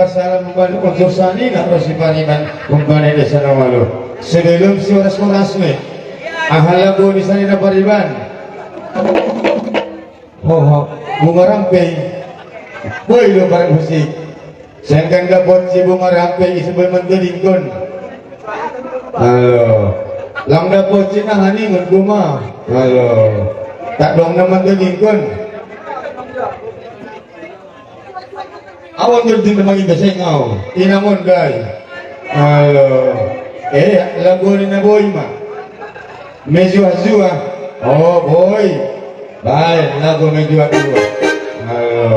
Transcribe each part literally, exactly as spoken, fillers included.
Salam balik unsur sani nak rosi pariban kumpani desa nawalu. Sebelum si oras oras ni. Ahala boni sani na pariban. Ho, ho. Bunga rampei. Boi lo barang musik. Sangkan dapot si bunga rampei isi boi mantu lingkon. Halo. Lang dapot si nahaningon guma. Halo. Tak dong naman tu lingkon. Awan jol din naman yung daseng aw. Inangon gay. Halo. Eh, lagu ni na boi ma. Mezuwa-zuwa. Oh, boi. Bae, lagu mezuwa-zuwa. Halo.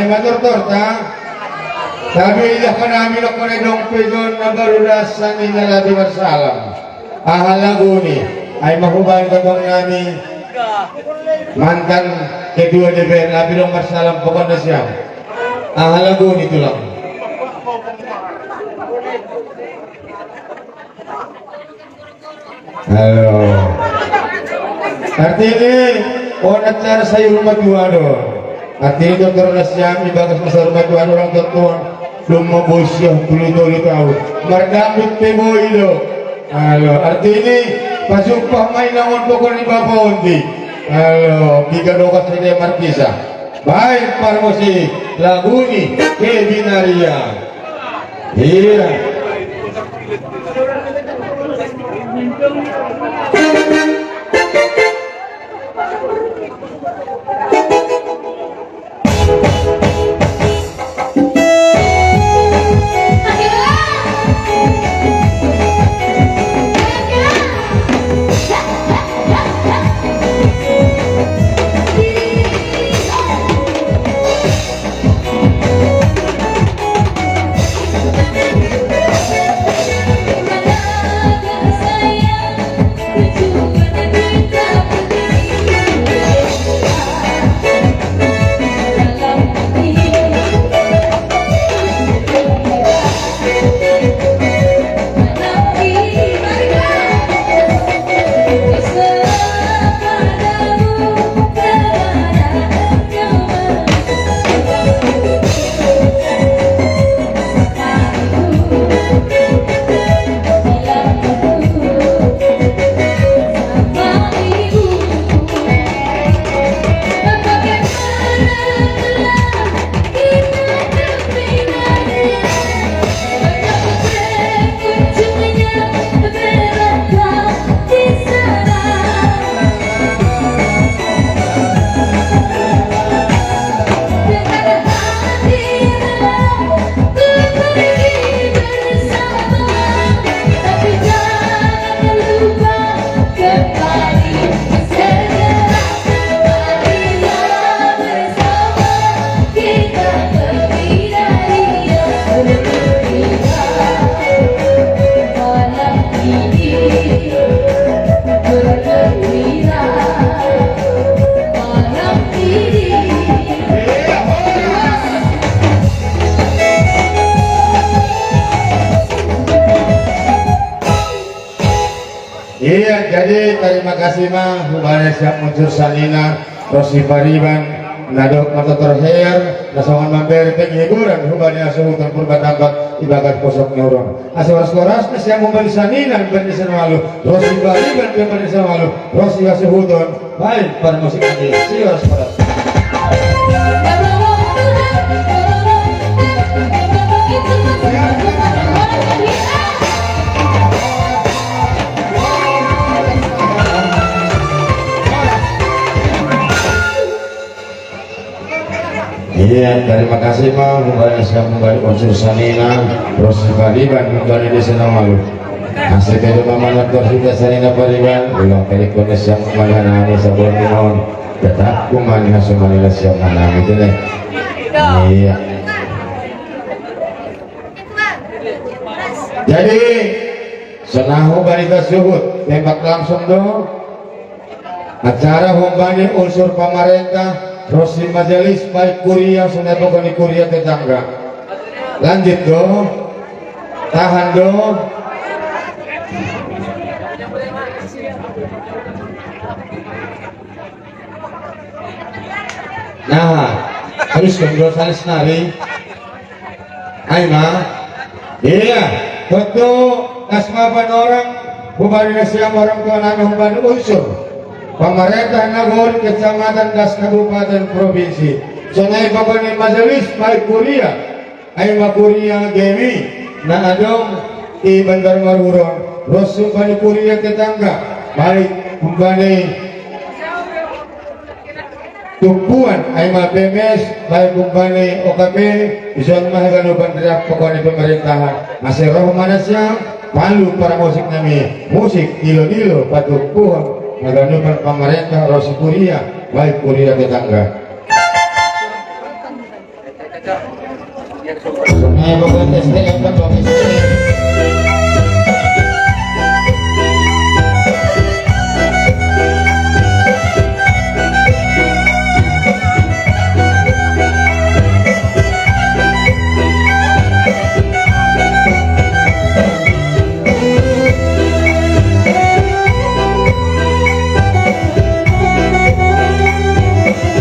Maturtur ta. Tapi ilah kanami na kone dong pejon na baru dasan ni na labi marsalam. Aha lagu ni, ai mahuban totong nami mantan ketua D P R labi dong marsalam pokokna siam. Aha lagu ni tulang. Halo. Artini, on acara sayur matua do. Artini dokter nasiam ibagas masa rumah tuan orang tua tuan. Lumma bosya puluh tolu tahun. Mardambut pe boi do. Halo. Artini, pasumpah main nangon pokok ni bapa onti. Halo. Tiga dokas saja markisah. Baik, parmusik, lagu ni, Kevinaria. Iya. Iya, jadi tarima kasih ma hubane siap unsur sanina, Rosi Pariban, na dok matotor her, na songon mambere penghiburan hubane asuhuton Purba Tambak ibagas posok ni urang. Asa horas-horas na siap memberi sanina, memberi sanalu, Rosi Pariban, memberi sanalu, Rosi asuhuton. Baik, para musik nanti, siap, para. Iya, tarima kasih ma, hubane siap memberi unsur sanina, Rosi Pariban, memberi desa namalu. Hasil kedo mamanak tersudah sanina Pariban, ulang kali kone siap memberi nani sabor di naon. Tetap kumani hasil manila siap manami itu deh. Iya. Jadi, senahu barita suhut, tembak langsung dong. Acara hombani unsur pamarentah, ros ni majelis baik kuria, sonai pokok ni kuria tetangga. Lanjut dong. Tahan dong. Nah, terus kedua kali senari. Ai ma. Iya, tentu kasmapan orang hubani nasiam orang tua nami hubani unsur. Pemerintah nagori kecamatan das kabupaten provinsi. Sonai pokok ni majelis baik kuria. Ai ma kuria gemi na adong di Banjar Maruron, ros umpani kuria tetangga, baik umpani tumpuan, ai ma P M S, baik umpani O K P, ison ma haganupan riak pokok ni pemerintahan. Asa roh ma nasiam, palu para musik nami, musik nilo-nilo patumpuhon haganupan pemerintah ros kuria, baik kuria tetangga. Sungai Bogor S D M, Bogor S D M.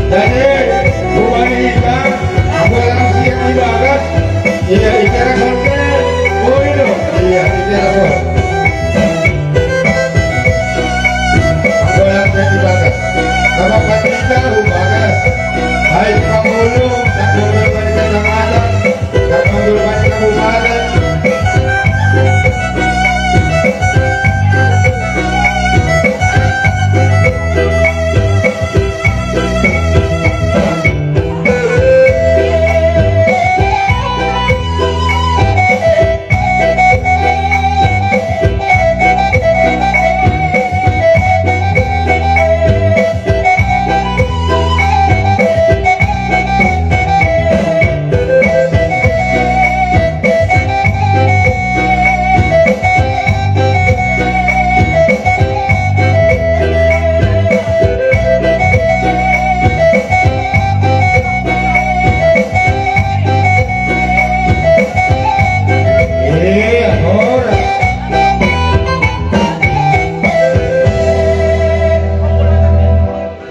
Jadi, bukan ikan, aku orang siap di bagas. Iya, ikan rasul. Oh, itu. Iya, ikan rasul. Aku orang siap di bagas. Kalau panitia, aku bagas. Baik, Pak Mulung, tak boleh balik ke Kecamatan. Iya, ora.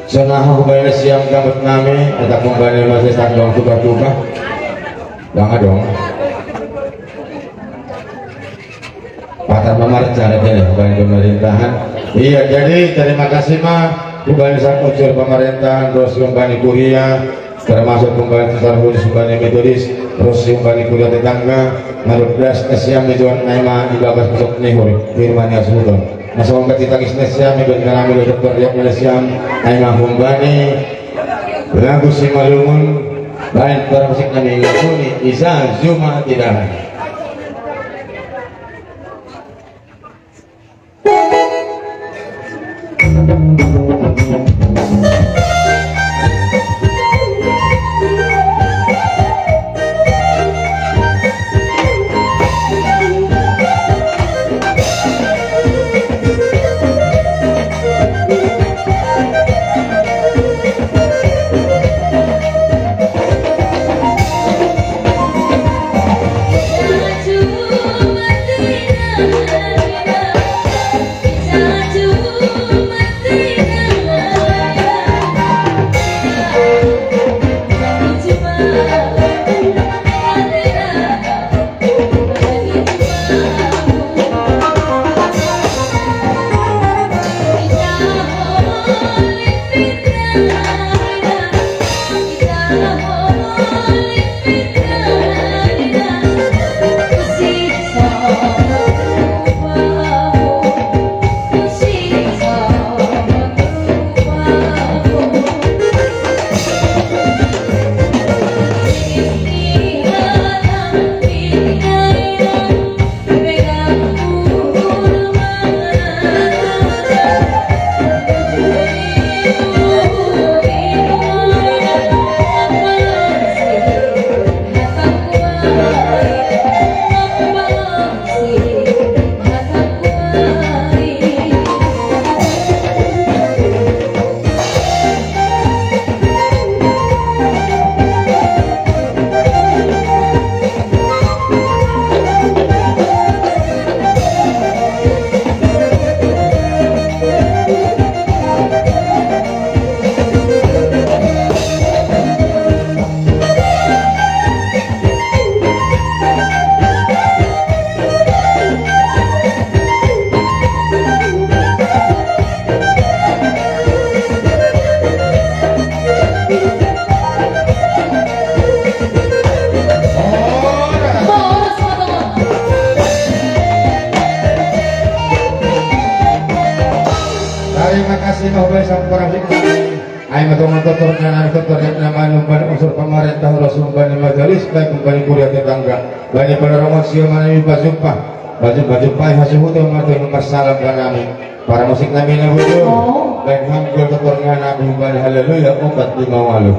Senah aku bayar siang gabut nami, ada kembali masih tanggung tuba-tuba. Jangan dong. Patah memarca deh, bukan pemerintahan. Iya, jadi terima kasih mah, bukan saya ucur pemerintahan, terus kembali kuria, termasuk kembali besar khusus kembali metodis, terus kembali kuria tetangga, ngarut das kesiam itu nama ibagas besok nihur, firman ya sudah. Masa wong kita kisnes ya, mebel nami lo dokter ya Malaysia, ai mahum bani, lagu si malumun, bain para musik nami ngakuni, isa zuma tidak. Terima kasih, Mbah Boy, sampurasun. Ai matongan tutur nana tutur yang nama numban unsur pemerintah, unsur bani majelis, baik bani kuria tetangga, bani penerangan sio manami bajumpah, baju bajumpah hasuhutu matu yang masalah banami. Para musik nami na bujo, Oh. Baik hamgul tutur nana bani haleluya, opat lima walu.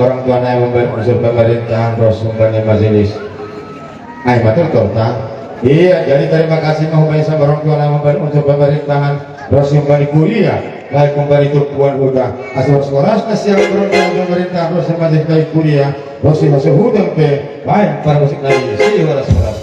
Orang tua nai memberi unsur pemerintahan, terus memberi majelis. Ai matur to ta. Iya, jadi terima kasih mah umpami sama orang tua nai memberi unsur pemerintahan, terus memberi kuliah, baik memberi tumpuan udah. Asal sekolah nasihat orang tua pemerintahan, terus majelis baik kuliah, terus masuk hutang ke, baik para musik nai, si horas-horas.